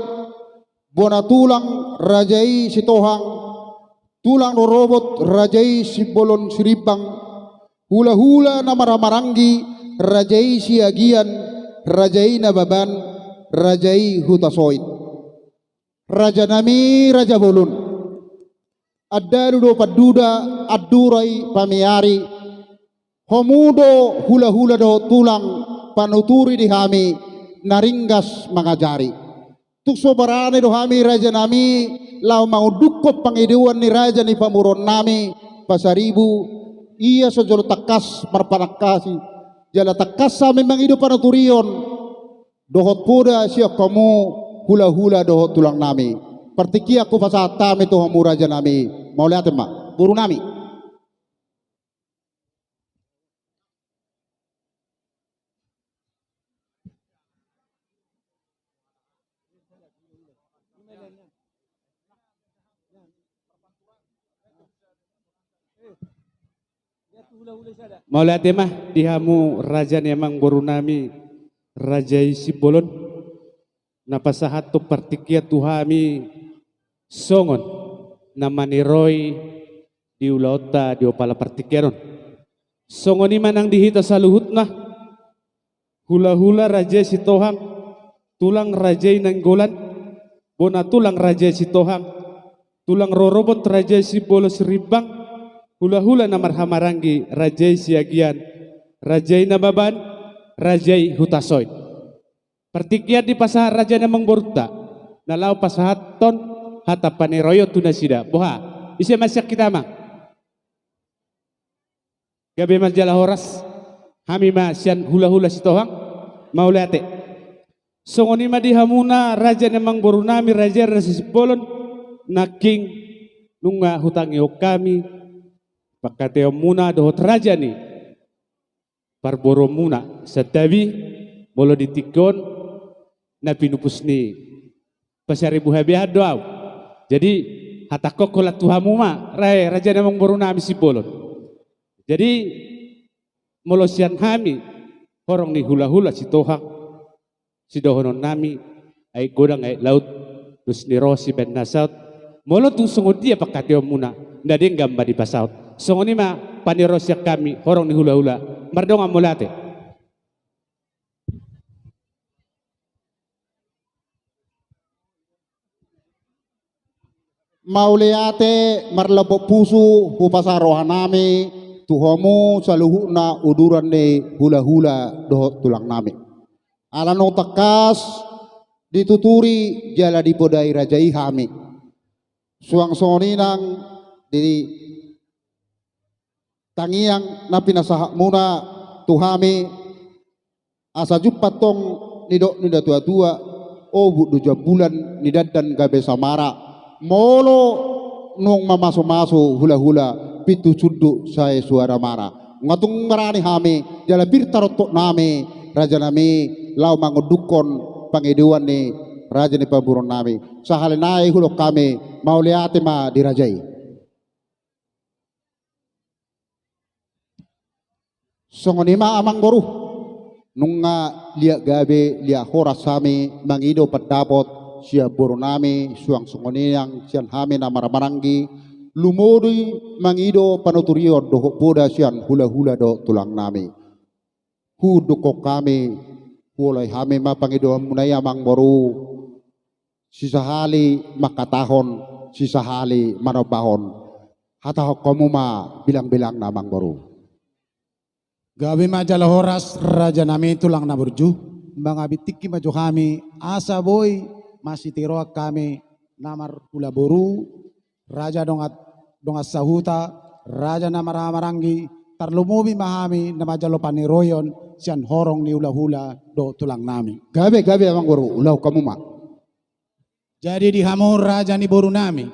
bona tulang raja i Sitohang, tulang rorobot raja i Simbolon Sirimbang, hulahula na marhahamaranggi raja i Siagian, raja i Nababan, raja i Hutasoit. Rajanami raja bolon. Andalu do panduda, andura i pamiari. Hamu do hulahula dohot tulang, panuturi di hami, na ringgas mangajari. Tung so barani do hami rajanami, laho mangundunghon pangidoan ni raja ni pamoruonnami, Pasaribu, ia so jolo tangkas marpanangkasi, jala tangkas hami mangido panuturion, dohot poda sian hamu hulahula dohot tulangnami. Partingkian hupasahat hami tu hamu rajanami. Mauliate ma, borunami. Mauliate ma di hamu raja ni amangborunami, raja i Simbolon, na pasahathon partingkian tu hami songon na maniroi di ulaonta di ompala partingkian on. Songon i ma nang di hita saluhutna, Hulahula raja i Sitohang, tulang raja i Nainggolan, bona tulang raja i Sitohang, tulang rorobot raja i Simbolon Sirimbang, hulahula na marhahamaranggi raja i Siagian, raja i Nababan, raja i Hutasoit. Partingkian dipasahat raja ni amangborunta, na laho pasahathon hata paniroion tu nasida. Boha, ise ma sian hita, amang? Gabe ma jala horas, hami ma sian hulahula Sitohang, mauliate. Songon i ma di hamuna raja ni amangborunami, raja i raja Simbolon, nangkin nunga hutangihon hami pangkataionmuna dohot raja ni parboruonmuna, santabi, molo di tingki on na pinupus ni pasaribu habean do ahu. Jadi, hatangkon holan tu hamu ma, raja ni amangborunami Simbolon. Jadi, molo sian hami, horong ni hulahula Sitohang, sidohononnami, aek godang aek laut, dos ni roha sibaen na saut, molo tung songon dia pangkataionmuna, na denggan ma dipasaut. Songon i ma paniroion sian hami, horong ni hulahula, mardongan mauliate. Mauliate marlapok pusu hupasahat rohanami tu hamu saluhutna uduran ni hulahula dohot tulangnami. Ala naung tangkas dituturi jala dipodai raja i hami. Suang songon i nang di tangiang na pinasahatmuna tu hami, asa jumpang tong nidok ni natuatua, obuk do jambulan ni dandan gabe samara, molo naung mamasumasu hulahula, pintu sundut sae suara mara. Nunga tung barani hami, jala pir tarontoknami, rajanami, laho mangundukhon pangidoan ni raja ni pamoruonnami. Sahali nai huulahon hami, mauliate ma di raja i. Songon i ma amangboru, nunga liat gabe liat horas hami mangido pandapot sian borunami, suang songon i nang sian hami na marhahamaranggi, lumobi mangido panuturion dohot poda sian hulahula dohot tulangnami. Huundukhon hami, huoloi hami ma pangidoanmuna i amangboru, sisahali mangkatahon, sisahali manombahon. Hatahon hamu ma bilangbilangna amangboru. Gabe ma jala horas rajanami tulang na burju, mangabit tingki ma jo hami, asa boi masitiroan hami na marhulaboru, raja dongan, dongan sahuta, raja na marhahamaranggi, tarlumobi ma hami na manjalo paniroion sian horong ni hulahula dohot tulangnami. Gabe, gabe amangboru, ulahon hamu ma. Jadi di hamu raja ni borunami,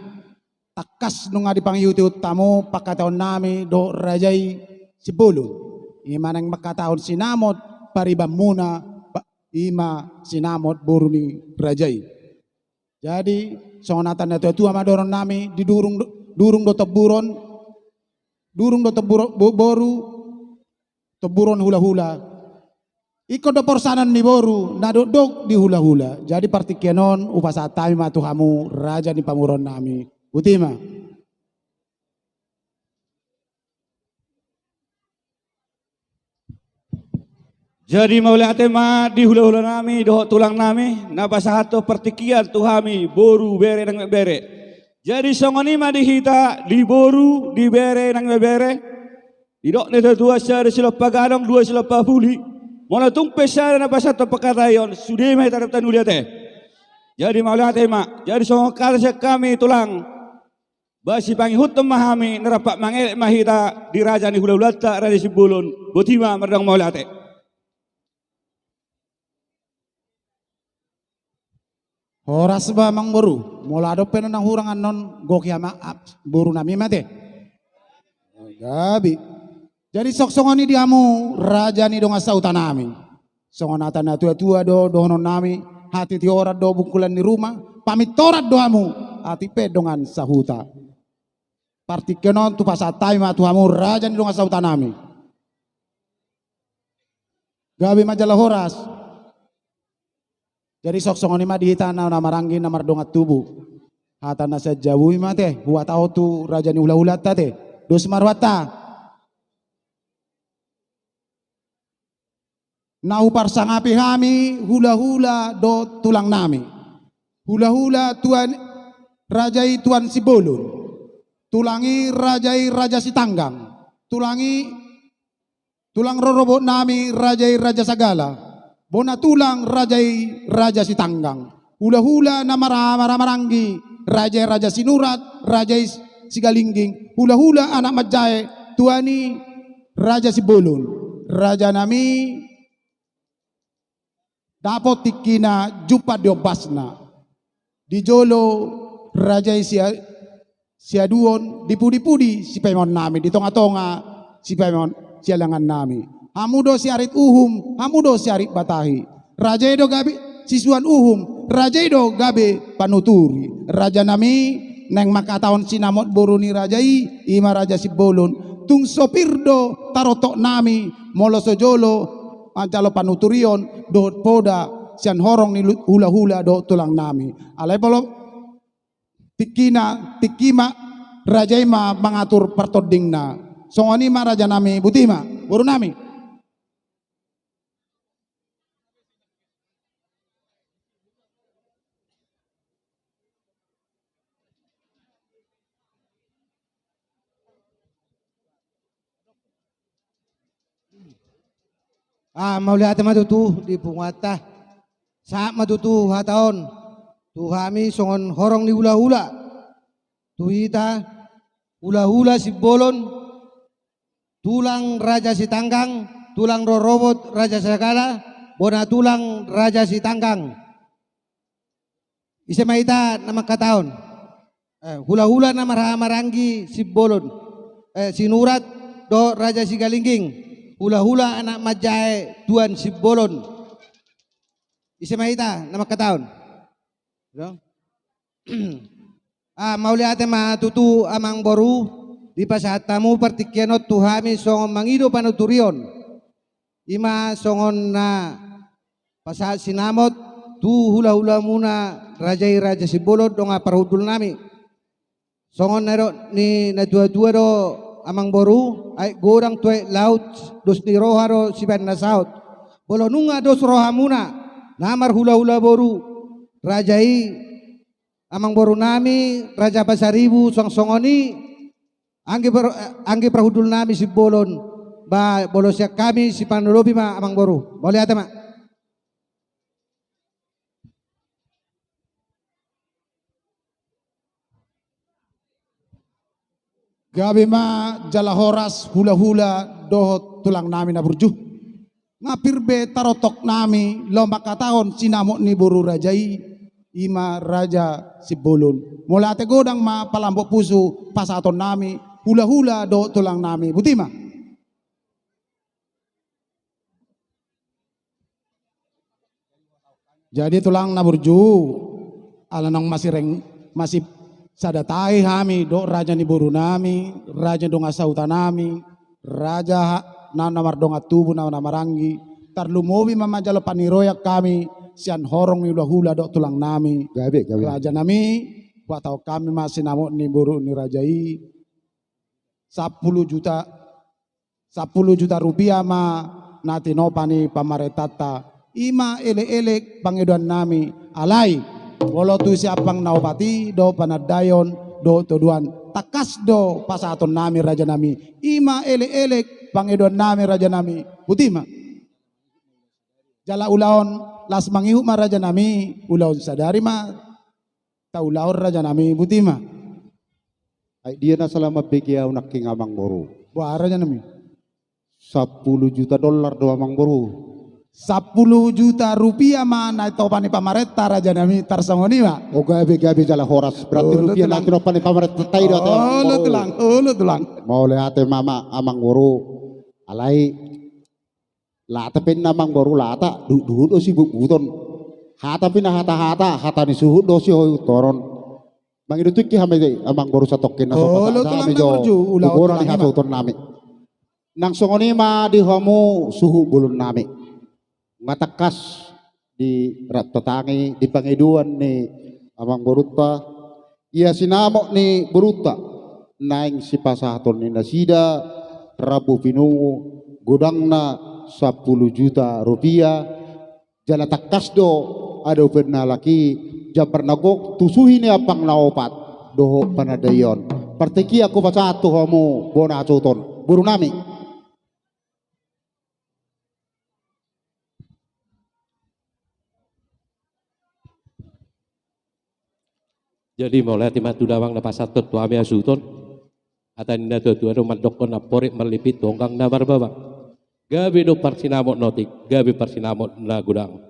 tangkas nunga dipangihuthihut hamu pangkataonnami dohot raja i Simbolon. I ma naeng mangkatahon sinamot paribanmuna, ba-, i ma sinamot boru ni raja i. Jadi, songon hata ni natuatua ma dohononnami, di durung, durung do tomburon, durung do tomburon bo-, boru, tomburon hulahula. Ingkon do porsanan ni boru na dokdok di hulahula. Jadi partingkian on hupasahat hami ma tu hamu raja ni pamoruonnami. Botima. Jadi mauliate ma di hulahulanami dohot tulangnami na pasahathon partingkian tu hami boru bere nang bere. Jadi songon i ma di hita di boru di bere nang bere. Didok ni natuatua sada silompa gadong dua silompa puli. Molo tung pe sada na pasahathon pangkataion sude ma hita rap tanuli ate. Jadi mauliate ma. Jadi songon hata sian hami tulang. Ba sipangihuthon ma hami na rap mangelek ma hita di raja ni hulahulanta raja Simbolon. Botima mardongan mauliate. Horas ma amangboru, molo adong pe na hurang annon gok i ma borunami ma ate. Gabe. Jadi songon i di hamu raja ni dongan sahutanami. Songon hata ni natuatua do dohononnami, hatitihoran do bungkulan ni ruma, pamintoran do hamu, atik pe dongan sahuta. Partingkian on hupasahat hami ma tu hamu raja ni dongan sahutanami. Gabe ma jala horas. Jadi songon i ma di hita na marhahamaranggi na mardongan tubu. Hata na sian jabu i ma ate, huhatahon tu raja ni hulahulanta ate. Dos ma rohanta. na huparsangapi hami hulahula dohot tulangnami. Hulahula tuan, raja i Tuan Simbolon. Tulang i raja i Raja Sitanggang. Tulang i tulang rorobotnami raja i Raja Sagala. Bona tulang raja i Raja Sitanggang. Hulahula na marhamaranggi raja i Raja Sinurat, raja i Sigalingging. Hulahula anak manjae tuan i Raja Simbolon. Rajanami, dapot tingkina jumpang di ombasna. Di jolo raja i sia-, siaduon, di pudipudi sipaimonnami, di tongatonga sipaimon sialangannami. Hamu do siarit uhum, hamu do siarit batahi. Raja i do gabe sisuan uhum, raja i do gabe panuturi. Rajanami, naeng mangkatahon sinamot boru ni raja i, i ma Raja Simbolon. Tung so pir do tarotoknami, molo so jolo manjalo panuturion dohot poda sian horong ni lu-, hulahula dohot tulangnami. Alai molo tingkina, tingki ma raja i ma mangatur partondingna. Songon i ma rajanami, boti ma, borunami. Ah, mauliate ma tutu di punguanta. Sahat ma tutu hata on tu hami songon horong ni hulahula. Tu hita hulahula Simbolon, tulang Raja Sitanggang, tulang rorobot Raja Sagala, bona tulang Raja Sitanggang. Ise ma hita na mangkatahon? Eh, hulahula na marhamaranggi Simbolon, eh, Sinurat dohot Raja Sigalingging. Hulahula anak manjae Tuan Simbolon. Ise ma hita na mangkatahon? Yo. Ah, mauliate ma tutu amangboru, dipasahat hamu partingkian on tu hami songon mangido panuturion. I ma songon na pasahat sinamot tu hulahulamuna raja i Raja Simbolon dongan parhundulnami. Songon na nidok ni natuatua do amangboru, aek godang tu aek laut, dos ni roha do sibaen na saut. Molo nunga dos rohamuna na marhulahula boru raja i, amangborunami Raja Pasaribu, suang songon i anggi par-, anggi parhundulnami Simbolon. Ba molo sian hami sipanolopi ma amangboru. Mauliate ma. Gabe ma jala horas hulahula dohot tulangnami na burju. Nga pir be tarotoknami laho mangkatahon sinamot ni boru raja i, i ma Raja Simbolon. Mauliate godang ma palambok pusu pasahatonnami hulahula dohot tulangnami. Boti ma. Jadi tulang na burju, ala naung masireng, masisada tahi hami dohot raja ni borunami, raja ni dongan sahutanami, raja ha-, na, na mardongan tubu, na, na maranggi, tarlumobi ma manjalo paniroian hami sian horong ni hulahula dohot tulangnami. Gabe, gabe. Rajanami, huhatahon hami ma sinamot ni boru ni raja i, sampulu juta, sampulu juta rupiah ma na tinopa ni pamarentanta. I ma elek-elek pangidoannami. Alai molo tu siampang na opat i do panandaion do todoan, tangkas do pasahatonnami rajanami. I ma elek-elek pangidoannami rajanami. Boti ma. Jala ulaon las mangihut ma rajanami, ulaon sadari ma taulahon rajanami, boti ma. Ai dia na salama bege au nangkin amangboru? Boha rajanami? Sampulu juta dolar do amangboru. Sampulu juta rupiah ma na tinopa ni pamarenta rajanami, tarsongon i ma. O gabe, gabe jala horas. Berarti olo, rupiah na tinopa ni pamarenta tai do. Olo tulang, olo tulang. Mauliate ma amangboru. Alai lata pe na amangboru lata, du-, duhut do sibutbuton. Hata pe na hata-hata, hata ni suhut do sihohutanon. Mangido tingki hami amangboru satongkin na so pasahat hami jo. Ugora ni hasuhutonnami. Nang songon i ma di hamu suhut bolonnami. Nga tangkas di rap tatangi di pangidoan ni amangborunta, ia sinamot ni borunta naeng sipasahaton ni nasida rambu pinungu, godangna sampulu juta rupiah. Jala tangkas do adopen na halak i jambar na gok tu suhi ni ampang na opat dohot panandaion. Partingkian hupasahat tu hamu bona hasuhuton, boru nami. Jadi mauliate ma tu damang na pasahathon tu hami hasuhuton. Hata ni na tuatua do mandokkon: Amporik marlipit tu honggang na marbaba. Gabe do parsinamot na otik, gabe parsinamot na godang.